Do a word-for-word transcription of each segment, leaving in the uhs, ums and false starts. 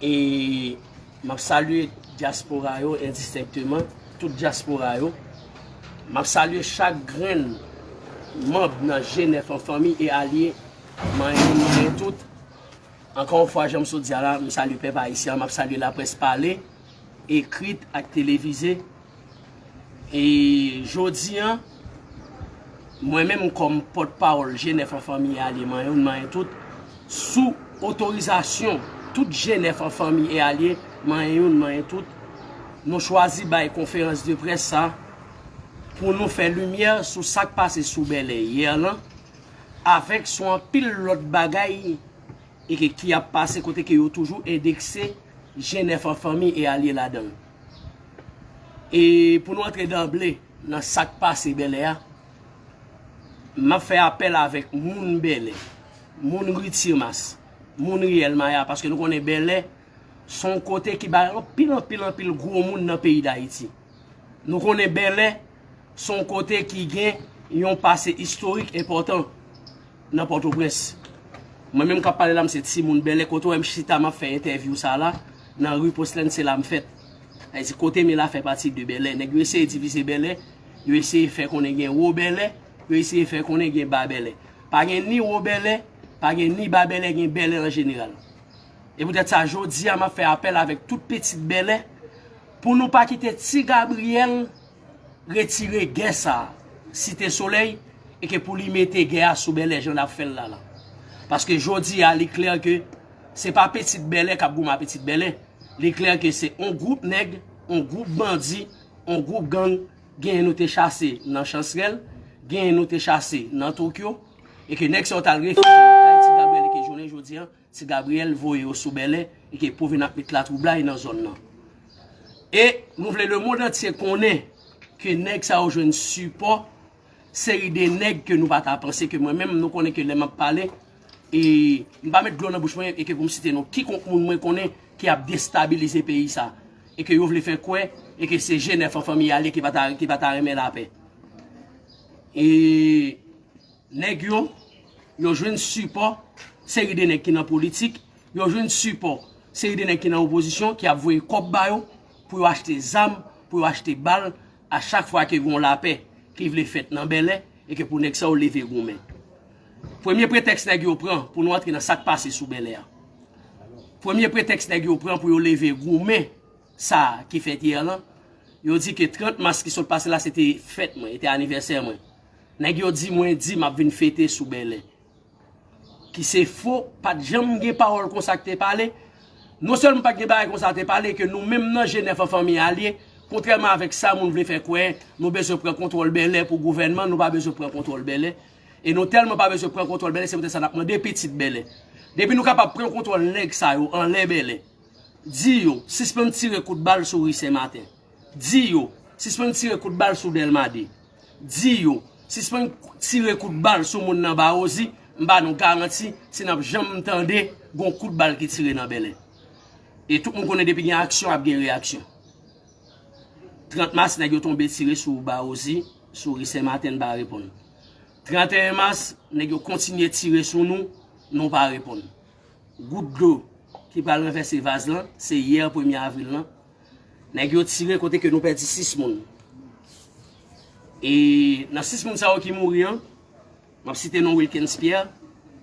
E m ap salye dyaspora yo endistenkteman, tout dyaspora yo. M ap salye chak grenn manm nan G nèf an fanmi e alye, manyen youn, manyen tout. Ankò yon fwa, jan m sot di a la, m salye pèp ayisyen an, m ap salye laprès pale, ekrit ak televize. E jodi a, mwen menm kòm pòtpawòl G nèf an fanmi e alye, manyen youn, manyen tout, sou otorizasyon tout G nèf an fanmi e alye, manyen youn, manyen tout, nou chwazi bay konferans de près sa pou nou fè limyè sou sa k pase sou Bèlè yè lan, avèk sou anpil lòt bagay e ke, ki ap pase kote ke yo toujou endekse G nèf an fanmi e alye ladan l. E pou nou antre danble nan sa k pase Bèlè a, m ap fè apèl avèk moun Bèlè, moun Ri Timas, moun Ri Èlmaya, paske nou konnen Bèlè se yon kote ki bay anpil, anpil, anpil gwo moun nan peyi Dayiti. Nou konnen Bèlè se yon kote ki gen yon pase istorik enpòtan nan Pòtoprens. Mwen menm k ap pale la, m se timoun Bèlè, kote w wè m chita, m ap fè entèvyou sa la, nan ri Poslèn, se la m fèt. Sa vle di kote m ye la fè pati de Bèlè. Nèg yo eseye divize Bèlè, yo eseye fè konnen gen Wo Bèlè, yo eseye fè konnen gen Ba Bèlè. Pa gen ni Wo Bèlè, pa gen ni Ba Bèlè, gen Bèlè an jeneral. E poutèt sa, jodi a, m ap fè apèl avèk tout pitit Bèlè pou nou pa kite Ti Gabriyèl retire gè sa a, Site Solèy, e ke pou li mete gè a sou Bèlè jan n ap fè l la la. Paske jodi a, li klè ke se pa pitit Bèlè k ap goumen ak pitit Bèlè. Li klè ke se on gwoup nèg, on gwoup bandi, on gwoup gang, genyen nou te chase nan Chansrèl, genyen nou te chase nan Tokyo, e ke nèg sa yo t al refijye yo kay Ti Gabriyèl e ke jounen jodi a, Ti Gabriyèl voye yo sou Bèlè e ke pou vin ap met latwoublay nan zòn nan. E nou vle lemonn antye konnen ke nèg sa yo jwenn sipò seri de nèg ke nou pa ta panse, ke mwen menm nou konnen ke lè m ap pale, e m pa met dlo nan bouch mwen e ke pou m site non kikonk moun mwen konnen ki ap destabilize peyi sa, e ke yo vle fè kwè e ke se G nèf an fanmi a li ki pa ta, ki pa ta renmen lapè. E nèg yo, yo jwenn sipò seri de nèg ki nan politik, yo jwenn sipò seri de nèg ki nan opozisyon ki ap voye kòb ba yo pou yo achte zam, pou yo achte bal, a chak fwa ke gen yon lapè ki vle fèt nan Bèlè e ke pou nèg sa yo leve goumen. Premye pretèks nèg yo pran pou nou antre nan sa k pase sou Bèlè a. Premye pretèks nèg yo pran pou yo leve goumen sa ki fèt yè lan, yo di ke trant mas ki sot pase la se te fèt mwen, se te anivèsè mwen. Nèg yo di mwen di m ap vin fete sou Bèlè. Ki se fo, pa t janm gen pawòl konsa k te pale. Non sèlman pa t gen bagay konsa te pale, ke nou menm nan G nèf an fanmi alye, kontrèman avèk sa moun vle fè kwè, nou bezwen pran kontwòl Bèlè pou gouvènman, nou pa bezwen pran kontwòl Bèlè. E nou tèlman pa bezwen pran kontwòl Bèlè, se poutèt sa n ap mande pitit Bèlè. Depi nou kapab pran kontwòl nèg sa yo anlè Bèlè, di yo sispann tire kout bal sou ri Sen Maten. Di yo sispann tire kout bal sou Dèlma de. Di yo sispann tire kout bal sou moun nan Bawozi. M ba nou garanti, si n ap janm tande gon kout bal ki tire nan Bèlè. E tout moun konnen depi gen aksyon, ap gen reyaksyon. Trant mas, nèg yo tonbe tire sou Bawozi, sou ri Sen Maten, n pa reponn. Tranteyen mas, nèg yo kontinye tire sou nou, nou pa reponn. Gout dlo ki pral ranvèse vaz lan, se yè premye avril lan. Nèg yo tire kote ke nou pèdi sis moun. E nan sis moun sa yo ki mouri an, m ap site non Wilkens Pierre,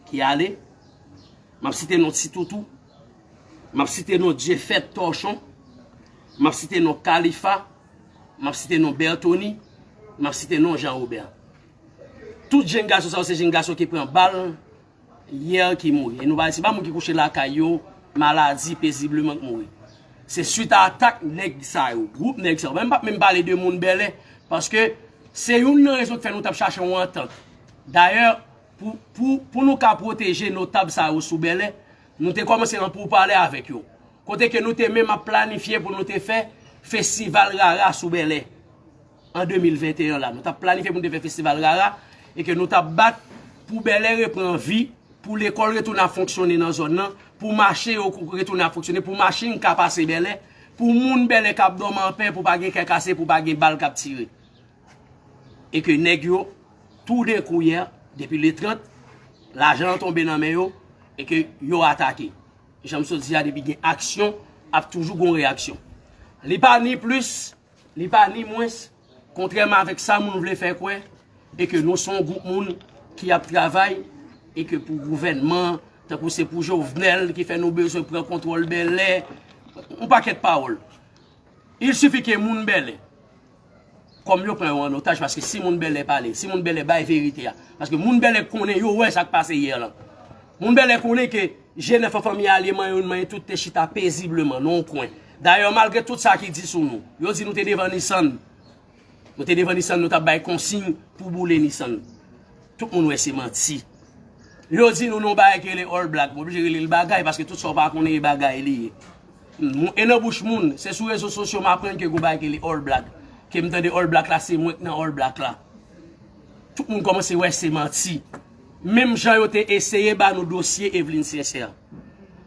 ki ale. M ap site non Ti Toutou. M ap site non Dyefèt Tòchon. M ap site non Kalifa. M ap site non Bertony. M ap site non Jean Robert. Tout jenn gason sa yo se jenn gason ki pran bal yè ki mouri. E nou pa, se pa moun ki kouche lakay yo, maladi, pezibleman k mouri. Se swit a atak nèg sa yo, gwoup nèg sa yo. Menm pa menm pale de moun Bèlè, paske se youn nan rezon k fè nou t ap chache yon antant. Dayè, pou, pou, pou nou ka pwoteje notab sa yo sou Bèlè, nou te kòmanse nan poupale avèk yo. Kote ke nou te menm ap planifye pou nou te fè festival Rara sou Bèlè an de mil venteyen la. Nou t ap planifye pou nou te fè festival Rara e ke nou t ap bat pou Bèlè reprann vi, pou lekòl retounen ap fonksyone nan zòn nan, pou mache yo retounen ap fonksyone, pou machin ka pase Bèlè, pou moun Bèlè k ap dòmi anpè, pou pa gen kè kase, pou pa gen bal k ap tire. E ke nèg yo, toudenkou yè, depi le trant, lajan an tonbe nan men yo, e ke yo atake. Jan m sot di a, depi gen aksyon, ap toujou gon reyaksyon. Li pa ni plis, li pa ni mwens, kontrèman avèk sa moun vle fè kwè, e ke nou se yon gwoup moun ki ap travay, e ke pou gouvènman, tankou se pou Jovenel ki fè nou bezwen pran kontwòl Bèlè, yon pakèt pawòl. Il suffit ke moun Bèlè, kòm yo pran yo an otaj, paske si moun Bèlè pale, si moun Bèlè bay verite a, paske moun Bèlè konnen, yo wè sa k pase yè lan. Moun Bèlè konnen ke G nèf an Fanmi Alye, manyen youn manyen tout te chita pezibleman nan yon kwen. Dayè, malgre tout sa ki di sou nou, yo di nou te devan Nissan. Nou te devan Nissan, nou t ap bay konsiy pou boule Nissan. Tout moun wè se manti. Yo di nou nan yon bagay ki rele All Black. M oblije rele l bagay, paske tout sa w pa konnen e bagay li ye. Moun, e nan bouch moun, se sou rezo sosyo m aprann ke gon bagay ki rele All Black. Ke m tande All Black la, se mwen k nan All Black la. Tout moun kòmanse wè se manti. Menm jan yo te eseye ba nou dosye Eveline Sincère.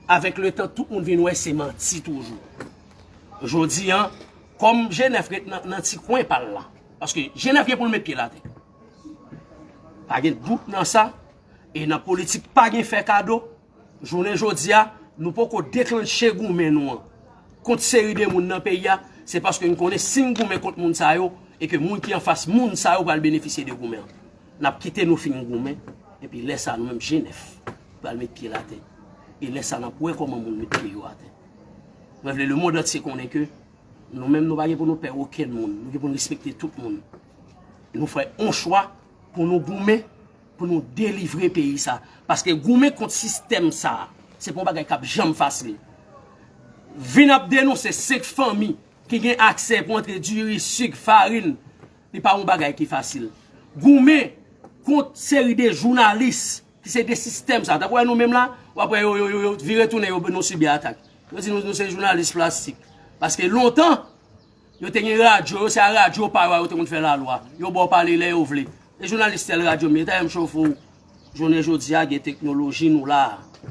Avèk letan, tout moun vin wè se manti toujou. Jodi a, kòm G nèf ret nan, nan ti kwen pa l la, paske G nèf gen pou l met pye l atè. Pa gen dout nan sa, e nan politik pa gen fè kado. Jounen jodi a, nou poko deklanche goumen nou an kont seri de moun nan peyi a, se paske n konnen si n goumen kont moun sa yo, e ke moun ki anfas moun sa yo pral benefisye de goumen an. N ap kite nou fin goumen, epi lè sa nou menm G nèf pral met pye l atè. E lè sa n ap wè kòman moun met pye yo atè. Mwen vle lemonn antye konnen ke nou menm nou pa gen pou nou pè okenn moun, nou gen pou nou respekte tout moun. Nou fè yon chwa pou nou goumen, pou nou delivre peyi sa. Paske goumen kont sistèm sa, se pa yon bagay k ap janm fasil. Vin ap denonse senk fanmi ki gen aksè pou antre diri, sik, farin, li pa yon bagay ki fasil. Goumen kont seri de jounalis ki se de sistèm sa. Tankou wè nou menm la, w ap wè yo, yo, yo, yo vire tounen, yo, nou sibi atak. Yo di nou, nou se jounalis plastik. Paske lontan, yo te gen radyo, yo se a radyo pa yo a yo te konn fè lalwa. Yo ba w pale lè yo vle. E jounalis tèl radyo m ye, ta m chofe w. Jounen jodi a, gen teknoloji nou la a.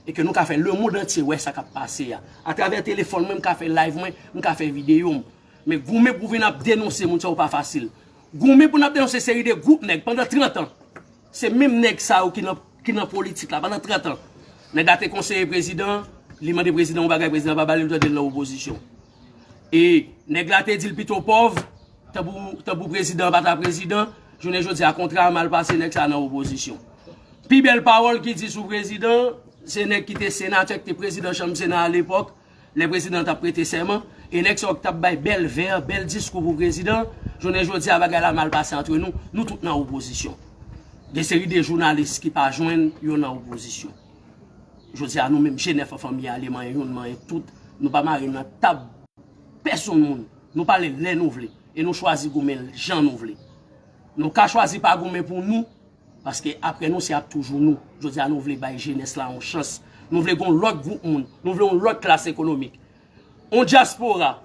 E ke nou ka fè lemonn antye wè sa k ap pase a. Atravè telefòn mwen, m ka fè live mwen, m ka fè videyo m. Men goumen pou vin ap denonse moun sa yo pa fasil. Goumen pou n ap denonse seri de gwoup nèg pandan trant an. Se menm nèg sa yo ki nan, ki nan politik la pandan trant an. Nèg la te konseye prezidan, li mande prezidan yon bagay, prezidan pa ba li, li tande l nan opozisyon. E nèg la te di l pito pòv, tanpou, tanpou prezidan pa ta prezidan, jounen jodi a kontra a mal pase, nèg sa nan opozisyon. Pi bèl pawòl ki di sou prezidan, se nèg ki te senatè, ki te prezidan chanm sena alepòk, lè prezidan t ap prete sèman, e nèg sa yo ki t ap bay bèl vè, bèl diskou pou prezidan, jounen jodi a bagay la mal pase antre nou, nou tout nan opozisyon. Gen seri de jounalis ki pa jwenn yo nan opozisyon. Jodi a nou menm G nèf an Fanmi Alye, manyen youn, manyen tout, nou pa mare nan tab pèsonn moun. Nou pale lè nou vle, e nou chwazi goumen jan nou vle. Nou ka chwazi pa goumen pou nou, paske apre nou se ap toujou nou. Jodi a nou vle bay jenès la yon chans. Nou vle gon lòt gwoup moun. Nou vle yon lòt klas ekonomik. On dyaspora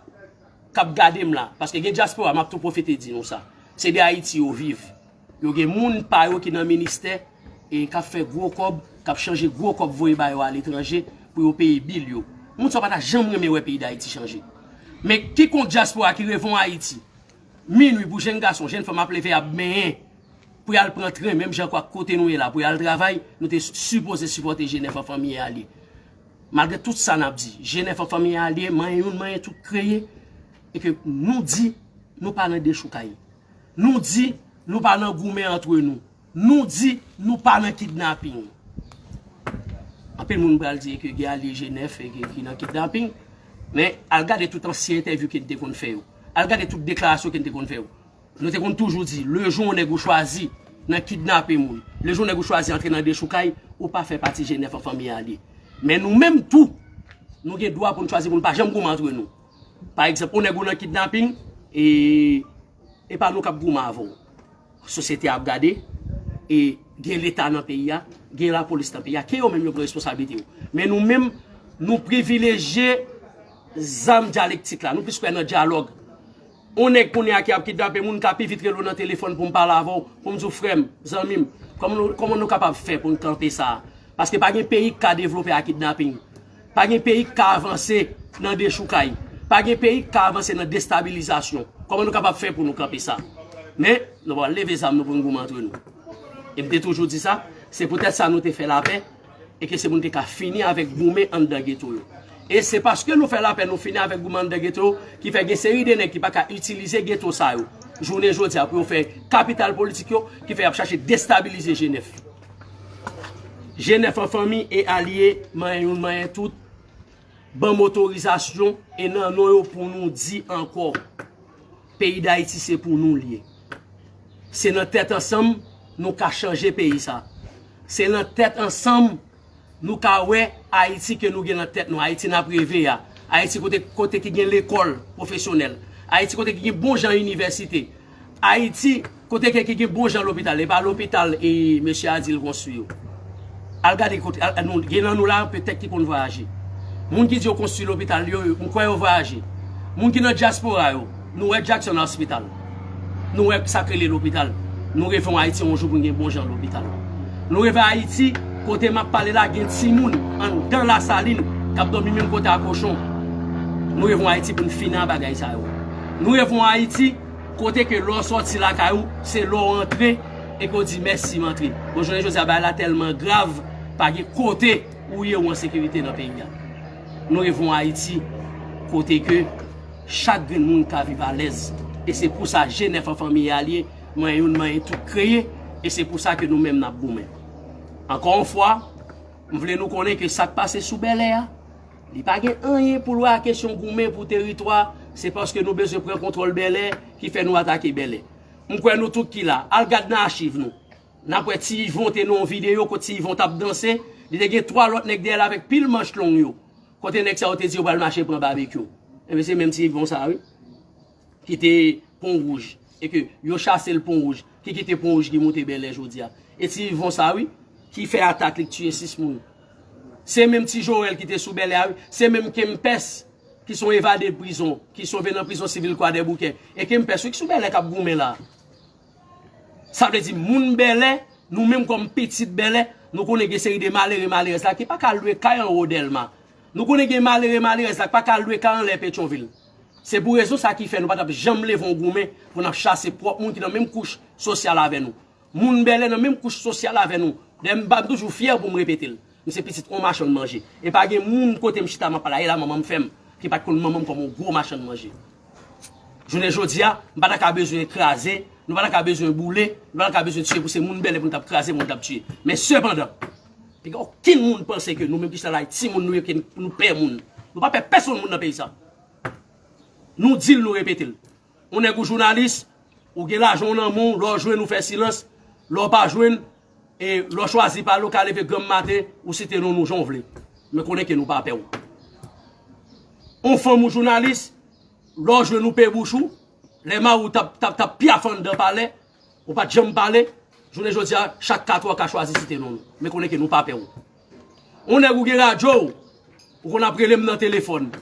k ap gade m la, paske gen dyaspora, m ap tou pwofite di nou sa. Se de Ayiti yo viv. Yo gen moun pa yo ki nan ministè e k ap fè gwo kòb, k ap chanje gwo kòb voye ba yo aletranje pou yo peye bil yo. Moun sa yo pa ta janm renmen wè peyi Dayiti chanje. Men kikon dyaspora ki reve yon Ayiti, minwi pou jenn gason, jenn fanm ap leve ap benyen, pou y al pran tren, menm jan kwa kote nou ye la, pou y al travay, nou te sipoze sipòte G nèf an Fanmi Alye. Malgre tout sa n ap di, G nèf an Fanmi Alye, manyen youn, manyen tout kreye, e ke nou di, nou pa nan dechoukay. Nou di, nou pa nan goumen antre nou. Nou di, nou pa nan kidnaping. Anpil moun pral di ke gen alye G nèf e ke ki nan kidnaping, men al gade tout ansyen entèvyou ke n te konn fè yo. Al gade tout deklarasyon ke n te konn fè yo. Nou te konn toujou di, lejou yon nèg ou chwazi nan kidnape moun, lejou yon nèg ou chwazi antre nan dechoukay, ou pa fè pati G nèf an Fanmi Alye. Men nou menm tou, nou gen dwa pou n chwazi pou n pa janm goumen antre nou. Pa egzanp, yon nèg ou nan kidnaping, e, e pa nou k ap goumen avè w. Sosyete a ap gade, e gen Leta nan peyi a, gen lapolis nan peyi a, ke yo menm yo pran responsablite yo. Men nou menm, nou privilejye zam dyalektik la, nou plis kwè nan dyalòg. On nèg kounye a ki ap kidnape moun ka pi vit rele w nan telefòn pou m pale avè w, pou m di w frè m, zanmi m, kòman nou, kòman nou kapab fè pou n kanpe sa a? Paske pa gen peyi k ka devlope a kidnaping. Pa gen peyi k ka avanse nan dechoukay. Pa gen peyi k ka avanse nan destabilizasyon. Kòman nou kapab fè pou nou kanpe sa? Men, nou pral leve zam nou pou n goumen antre nou. E m te toujou di sa, se poutèt sa nou te fè lapè, e ke se moun ki ka fini avèk goumen anndan geto yo. E se paske nou fè lapè, nou fini avèk goumen anndan geto yo, ki fè gen seri de nèg ki pa ka itilize geto sa yo jounen jodi a pou yo fè kapital politik yo, ki fè y ap chache destabilize G nèf. G nèf an fanmi e alye, manyen youn, manyen tout, ban m otorizasyon e nan non yo pou nou di ankò, peyi Dayiti se pou nou l ye. Se nan tèt ansanm nou ka chanje peyi sa. Se nan tèt ansanm nou ka wè Ayiti ke nou gen nan tèt nou, Ayiti n ap reve a, Ayiti kote, kote ki gen lekòl pwofesyonèl, Ayiti kote ki gen bon jan inivèsite, Ayiti kote ke ki gen bon jan lopital, e pa lopital e mesye a di l konstwi yo. Al gade kote, al, nou, gen nan nou la petèt ki konn vwayaje. Moun ki di yo konstwi lopital yo, m kwè yo vwayaje. Moun ki nan dyaspora yo, nou wè Jackson Hospital. Nou wè sa k rele lopital. Nou reve yon Ayiti yon jou pou n gen bon jan lopital. Nou reve Ayiti, kote m ap pale la, gen timoun anndan Lasalin k ap dòmi menm kote a kochon. Nou reve yon Ayiti pou n fini ak bagay sa yo. Nou reve yon Ayiti kote ke lè w sòti lakay ou, se lè w antre e ke w di mèsi m antre. Bon, jounen jodi a, bagay la tèlman grav, pa gen kote ou ye ou an sekirite nan peyi a. Nou reve yon Ayiti kote ke chak grenn moun ka viv alèz. E se pou sa G nèf an fanmi e alye, manyen youn, manyen tout kreye, e se pou sa ke nou menm n ap goumen. Ankò yon fwa, m vle nou konnen ke sa k pase sou Bèlè a, li pa gen anyen pou l wè a kesyon goumen pou teritwa, se paske nou bezwen pran kontwòl Bèlè ki fè nou atake Bèlè. M kwè nou tout ki la, al gad nan achiv nou. N ap wè Ti Yvon te nan yon videyo kote Ti Yvon t ap danse, li te gen twa lòt nèg dèyè l avèk pil manch long yo. Kote nèg sa yo te di yo pral mache pran Babekyou? Ebyen, se menm Ti Yvon sa, wi, ki te Pon Wouj, e ke yo chase l Pon Wouj, ki kite Pon Wouj ki moute Bèlè jodi a. E Ti Yvon sa, wi, ki fè atak li, ki tiye sis moun. Se menm Ti Joel ki te sou Bèlè a, wi, se menm Kempès ki se yon evade prizon, ki sove nan prizon sivil Kwadèboukè. E Kempès, wi, ki sou Bèlè k ap goumen la. Sa vle di, moun Bèlè, nou menm kòm pitit Bèlè, nou konnen gen seri de malere, malerèz la ki pa ka lwe kay anwo Dèlma. Nou konnen gen malere, malerèz la ki pa ka lwe kay anlè Petyonvil. Se pou rezon sa ki fè nou pa t ap janm leve yon goumen pou n ap chase pwòp moun ki nan menm kouch sosyal avè nou. Moun Bèlè nan menm kouch sosyal avè nou. Dayè, m pa, m toujou fyè pou m repete l. M se pitit yon machann manje. E pa gen moun kote m chita m ap pale a, e la manman m fè m, ki pa t konn manman m kòm yon gwo machann manje. Jounen jodi a, m pa ta ka bezwen kraze, nou pa ta ka bezwen boule, nou pa ta ka bezwen tiye pou se moun Bèlè pou nou t ap kraze, pou nou t ap tiye. Men sepandan, pa gen okenn moun panse ke nou menm ki chita la, timoun nou ye, ke nou pè moun. Nou pa pè pèsonn moun nan peyi sa. Nou di l, nou repete l. Ou nèg ou jounalis, ou gen lajan w nan men w, lè w jwenn ou fè silans, lè w pa jwenn, e lè w chwazi pale, ou ka leve granm maten, ou site non nou jan w vle. Men konnen ke nou pa pè w. On fanm ou jounalis, lè w jwenn ou pe bouch ou, lè mari w t ap, t ap, t ap pyaf anndan palè, ou pa t janm pale, jounen jodi a, chak kat ou ka chwazi site non nou. Men konnen ke nou pa pè w. On nèg ou gen radyo w, ou konn ap rele m nan telefòn.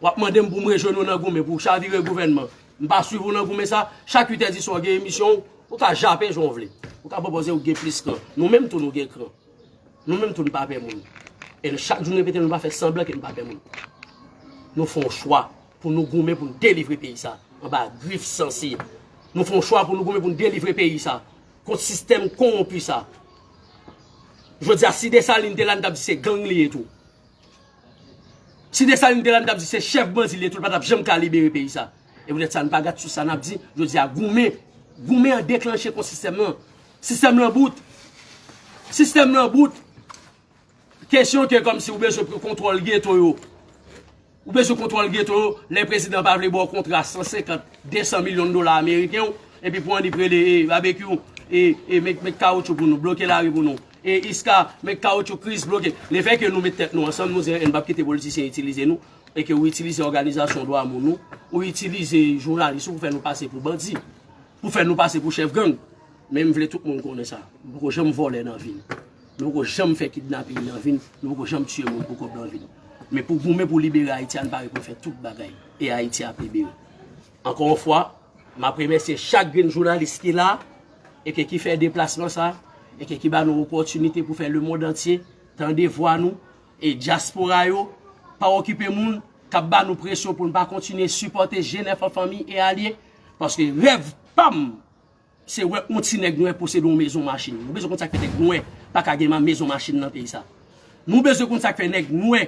W ap mande m pou m rejwenn ou nan goumen, pou chavire gouvènman. M pa swiv ou nan goumen sa, chak uit è di swa w gen emisyon w, ou ka jape jan w vle. Ou ka pwopoze ou gen plis kran. Nou menm tou nou gen kran. Nou menm tou nou pa pè moun. E chak jou nou repete, nou pa fè sanblan ke nou pa pè moun. Nou fè yon chwa pou nou goumen pou nou delivre peyi sa anba grif sansi. Nou fè yon chwa pou nou goumen pou nou delivre peyi sa kont sistèm kowonpi sa. Jodi a, si Desalin te la, nou t ap di se gang li ye tou. Si Desalin te la, nou t ap di se chèf bandi li ye tou, li pa t ap janm ka libere peyi sa. E poutèt sa, nou pa gad sou sa n ap di, jodi a, goumen, goumen an deklanche kont sistèm nan. Sistèm nan bout. Sistèm nan bout. Kesyon ke kòmsi ou bezwen pran kontwòl geto yo. Ou bezwen kontwòl geto yo, lè prezidan pa vle ba w kontra san senkant, de san milyon dola ameriken w, epi pou annik rele, e, Babekyou, e, e, met, met kawotchou pou nou, bloke lari pou nou. E, Iska, met kawotchou, Kris, bloke. Lefètke nou met tèt nou ansanm, nou di, "N p ap kite politisyen itilize nou," e ke ou itilize òganizasyon dwa moun ou, ou itilize jounalis ou pou fè nou pase pou bandi, pou fè nou pase pou chèf gang. Men m vle tout moun konnen sa. Nou poko janm vòlè nan vi n. Nou poko janm fè kidnaping nan vi n. Nou poko janm tiye moun pou kòb nan vi n. Men pou goumen pou libere Ayiti a, n pare pou n fè tout bagay. E Ayiti ap libere. Ankò yon fwa, m ap remèsye chak grenn jounalis ki la, e ke ki fè deplasman sa, e ke ki ba nou opòtinite pou fè lemonn antye tande vwa nou, e dyaspora yo, pa okipe moun k ap ba nou presyon pou n pa kontinye sipòte G nèf an fanmi e alye, paske rèv pa m, se wè yon ti nèg nwè posede yon mezon machin. Nou bezwen konn sa k fè nèg nwè pa ka gen ma-, mezon machin nan peyi sa. Nou bezwen konn sa k fè nèg nwè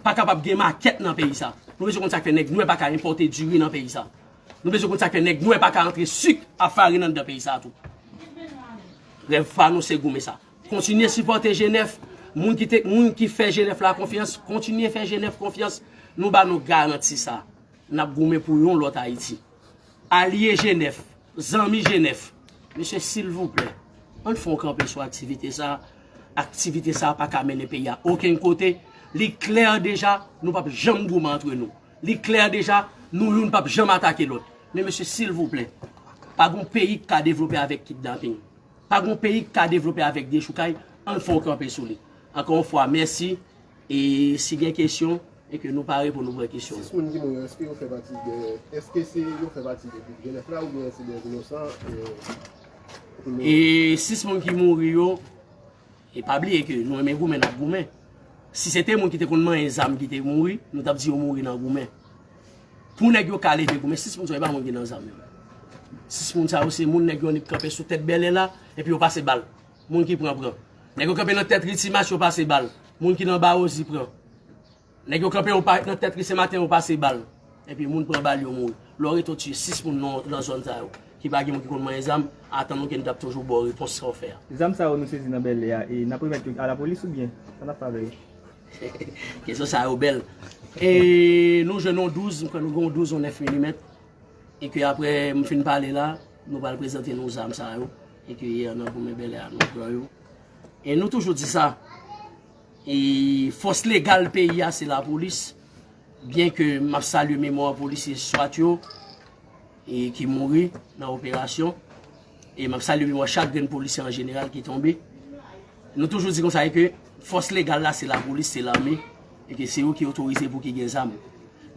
pa kapab gen makèt nan peyi sa. Nou bezwen konn sa k fè nèg nwè pa ka enpòte diri nan peyi sa. Nou bezwen konn sa k fè nèg nwè pa ka antre sik a farin anndan peyi sa tou. Rèv pa nou se goumen sa. Kontinye sipòte G nèf. Moun ki te, moun ki fè G nèf la konfyans, kontinye fè G nèf konfyans. Nou ba nou garanti sa. N ap goumen pou yon lòt Ayiti. Alye G nèf, zanmi G nèf, mesye, silvouplè, ann fè yon kanpe sou aktivite sa. Aktivite sa pa ka mennen peyi a okenn kote. Li klè deja, nou p ap janm goumen antre nou. Li klè deja, nou youn p ap janm atake lòt. Men mesye, silvouplè, pa gon peyi k ka devlope avèk kidnaping. Pa gon peyi k ka devlope avèk dechoukay. Ann fè yon kanpe sou li. Ankò yon fwa, mèsi. E si gen kesyon, e ke nou pare pou nou pran kesyon. Sis moun ki mouri yo, èske yo fè pati de, èske se yo fè pati de gwoup G nèf la oubyen se de inosan? E sis moun ki mouri yo, e pa bliye ke nou renmen goumen, n ap goumen. Si se te moun ki te konn manyen zam ki te mouri, nou t ap di yo mouri nan goumen. Pou nèg yo ka leve goumen, sis moun sa yo e pa moun ki nan zam yo. Sis moun sa yo se moun nèg yo annik kanpe sou tèt bèlè la, epi yo pase bal. Moun ki pran, pran. Nèg yo kanpe nan tèt ri Timas, yo pase bal. Moun ki nan Bawozi pran. Nèg yo kanpe yo pa, nan tèt ri Senmaten, yo pase bal. Epi moun pran bal, yo mouri. Lè w rete w tiye sis moun nan, nan zòn sa yo, ki pa gen moun ki konn manyen zam, atann nou ke n t ap toujou ba w repons sa w fè a. Zam sa yo nou sezi nan bèlè a, e n ap remèt yo alapolis oubyen? Sa n ap fè avè yo? Kesyon sa yo bèl. E nou jwenn yon douz, m kwè nou gen yon douz, yon nèf milimèt. E ke apre m fin pale la, nou pral prezante nou zam sa yo. E ke yè nan goumen bèlè a, nou pran yo. E nou toujou di sa. E fòs legal peyi a, se lapolis. Byen ke m ap salye memwa polisye swat yo, e ki mouri nan operasyon. E m ap salye memwa chak grenn polisye an jeneral ki tonbe. Nou toujou di konsa ke fòs legal la se lapolis, se lame, e ke se yo ki otorize pou ki gen zam.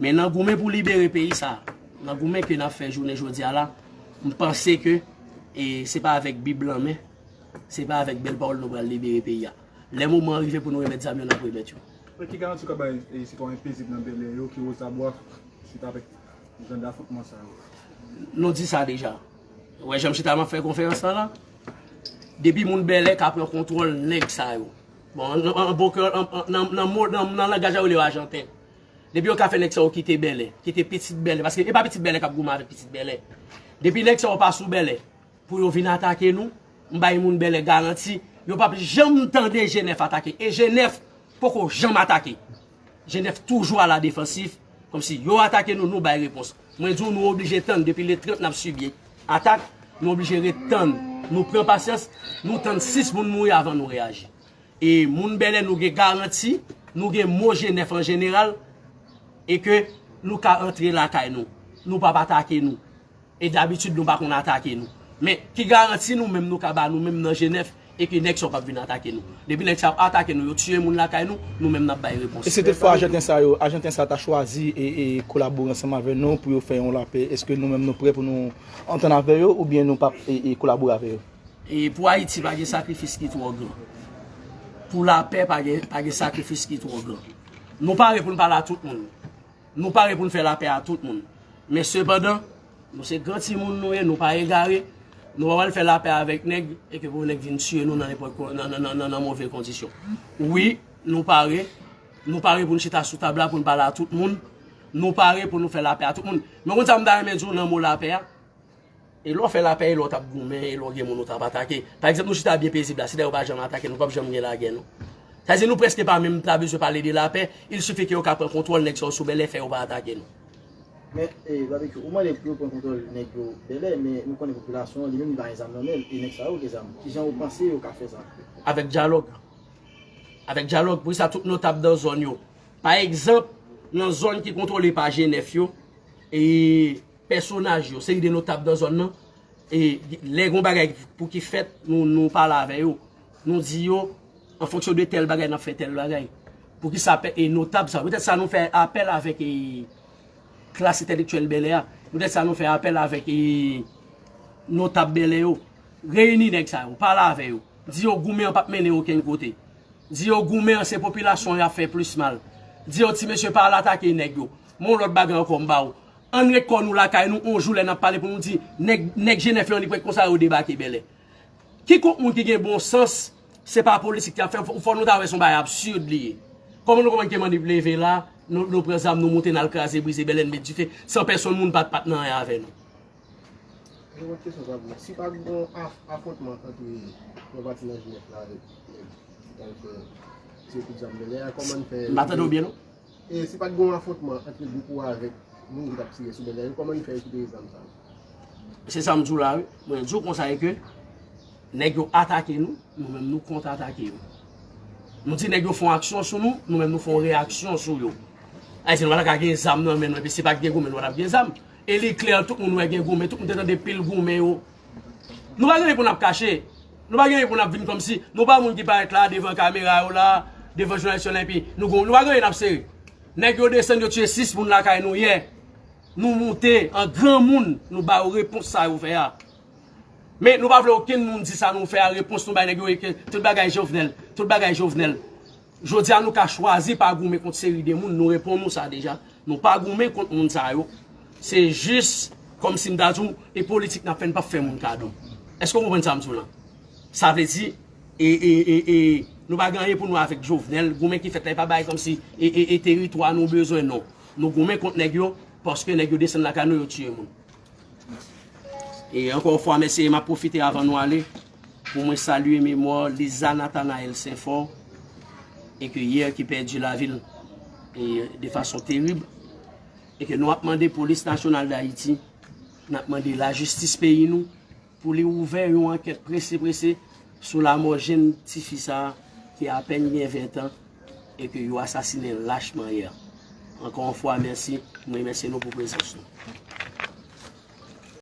Men nan goumen pou libere peyi sa, nan goumen ke n ap fè jounen jodi a la, m panse ke, e, se pa avèk Bib lan men, se pa avèk bèl pawòl nou pral libere peyi a. Lè moman an rive pou nou remèt zam yo, n ap remèt yo. Men ki garanti w ka bay, e, sitwayen pezib nan Bèlè yo ki wozabwa, swit avèk jan dafwontman sa yo? Nou di sa deja. Ou wè jan m chita m ap fè konferans lan la? Depi moun Bèlè ka pran kontwòl nèg sa yo. Bon, an, an, an bon kè, an, an, nan, nan mo, nan, nan langaj la yo rele yo ajanten. Depi yo ka fè nèg sa yo kite Bèlè, kite pitit Bèlè, paske e pa pitit Bèlè k ap goumen avèk pitit Bèlè. Depi nèg sa yo pa sou Bèlè, pou yo vin atake nou, m bay moun Bèlè garanti, yo p ap janm tande G nèf atake. E G nèf poko janm atake. G nèf toujou a la defansif, kòmsi yo atake nou, nou bay repons. Mwen di w, nou oblije tann, depi le trant n ap sibi atak, nou oblije ret tann. Nou pran pasyans, nou tann sis moun mouri avan nou reyaji. E moun Bèlè, nou gen garanti, nou gen mo G nèf an jeneral, e ke nou ka antre lakay nou. Nou p ap atake nou. E dabitid, nou pa konn atake nou. Men, ki garanti nou menm nou ka ba nou menm nan G nèf, e ke nèg sa yo p ap vin atake nou? Depi nèg sa yo atake nou, yo tiye moun lakay nou, nou menm n ap bay repons. E si toutfwa ajanten sa yo, ajanten sa ta chwazi e, e kolabore ansanm avè nou pou yo fè yon lapè, èske nou menm nou prè pou nou antann avè yo oubyen nou p ap, e, e kolabore avè yo? E pou Ayiti, pa gen sakrifis ki twò gran. Pou lapè, pa gen, pa gen sakrifis ki twò gran. Nou pare pou n pale a tout moun. Nou pare pou n fè lapè a tout moun. Men sepandan, nou se gran timoun nou ye, nou pa egare. Nou pa pral fè lapè avèk nèg e ke pou nèg vin tiye nou nan nenpòt kon-, nan, nan, nan, nan, nan move kondisyon. Wi, nou pare. Nou pare pou n chita sou tab la pou n pale a tout moun. Nou pare pou nou fè lapè a tout moun. Men w konn sa m ta renmen di w nan mo lapè a? E lè w fè lapè, e lè w t ap goumen, e lè w gen moun ou t ap atake. Pa egzanp, nou chita byen pezib la, si dayè yo pa janm atake nou, p ap janm gen lagè, non. Sa vle di nou prèske pa menm ta bezwen pale de lapè, il suffit ke yo ka pran kontwòl nèg sa yo sou Bèlè, fè yo pa atake nou. Men, e, Babekyou, ou mande pou yo pran kontwòl nèg yo Bèlè, men nou konnen popilasyon an, li menm, li pa gen zam nan men l, e nèg sa yo gen zam. Kijan ou panse yo ka fè sa? Avèk dyalòg. Avèk dyalòg, poukisa tout notab nan zòn yo? Pa egzanp, nan zòn ki kontwole pa G nèf yo, e pèsonaj yo, seri de notab nan zòn nan, e lè gon bagay pou ki fèt, nou, nou pale avè yo. Nou di yo, an fonksyon de tèl bagay, n ap fè tèl bagay. Poukisa pè-, e notab sa? Poutèt sa nou fè apèl avèk, e, klas entèlektyèl Bèlè a. Poutèt sa nou fè apèl avèk, e, notab Bèlè yo. Reyini nèg sa yo, pale avè yo. Di yo goumen an p ap mennen okenn kote. Di yo goumen an se popilasyon an y ap fè plis mal. Di yo ti mesye pa al atake nèg yo. Men yon lòt bagay ankò m ba w. Ann ret kò nou lakay nou, yon jou lè n ap pale pou nou di nèg, nèg G nèf yo annik wè konsa yo debake Bèlè. Kikòk moun ki gen bon sans, Se pa politik y ap fè, fò nou ta wè se yon bagay absid li ye. Kòman nou konprann ke Manip leve la, nou, nou pran zam, nou moute, n al kraze, brize, bèlè, n met dife, san pèsonn moun pa t, pa t nan anyen avè nou? Yon lòt kesyon sa pou mwen. Si pa t gen yon af-, afwontman ant yon pati nan G N F la avèk nèg ki t al fè tire kout zam bèlè a, kòman n fè? M pa tande w byen, non. E si pa t gen yon afwontman ant gwoup ou avèk moun ki t ap tire sou bèlè yo, kòman n fè rekipere zam sa yo? Se sa m di w la, wi. Mwen di w konsa e ke nèg yo atake nou, nou menm nou kont-atake yo. Nou di nèg yo fè yon aksyon sou nou, nou menm nou fè yon reyaksyon sou yo. Ayiti, nou pa ta ka gen zam nan men nou, epi si pa t gen goumen, nou pa t ap gen zam. E li klè, tout moun wè gen goumen, tout moun te tande pil goumen yo. Nou pa gen anyen pou n ap kache. Nou pa gen anyen pou n ap vin kòmsi. Nou pa moun ki parèt la, devan kamera yo la, devan jounalis yo la, epi nou gon-, nou pa gen anyen n ap sere. Nèg yo desann, yo tiye sis moun lakay nou yè. Nou moute an granmoun, nou ba yo repons sa yo fè a. Men nou pa vle okenn moun di sa nou fè a, repons nou bay nèg yo e ke tout bagay Jovenel, tout bagay Jovenel. Jodi a nou ka chwazi pa goumen kont seri de moun, nou reponn ou sa deja. Nou pa goumen kont moun sa yo. Se jis kòmsi m ta di w, e politik n ap fè, n p ap fè moun kado. Èske w konprann sa m di w lan? Sa vle di, e, e, e, e, nou pa gen anyen pou nou avèk Jovenel. Goumen ki fèt la, e pa bagay kòmsi e, e, e teritwa nou bezwen, non. Nou goumen kont nèg yo, paske nèg yo desann lakay nou, yo tiye moun. E ankò yon fwa, mèsi, e m ap pwofite avan nou ale, pou mwen salye memwa Liza Nathanaël Saint-Fort, e ke yè ki pèdi lavi l, e de fason terib, e ke nou ap mande Polis Nasyonal d Ayiti, n ap mande lajistis peyi nou, pou li ouvè yon ankèt prese prese sou lamò jenn tifi sa a ki apèn gen ven tan e ke yo asasinen l lachman yè. Ankò yon fwa, mèsi. Mwen remèsye nou pou prezans nou.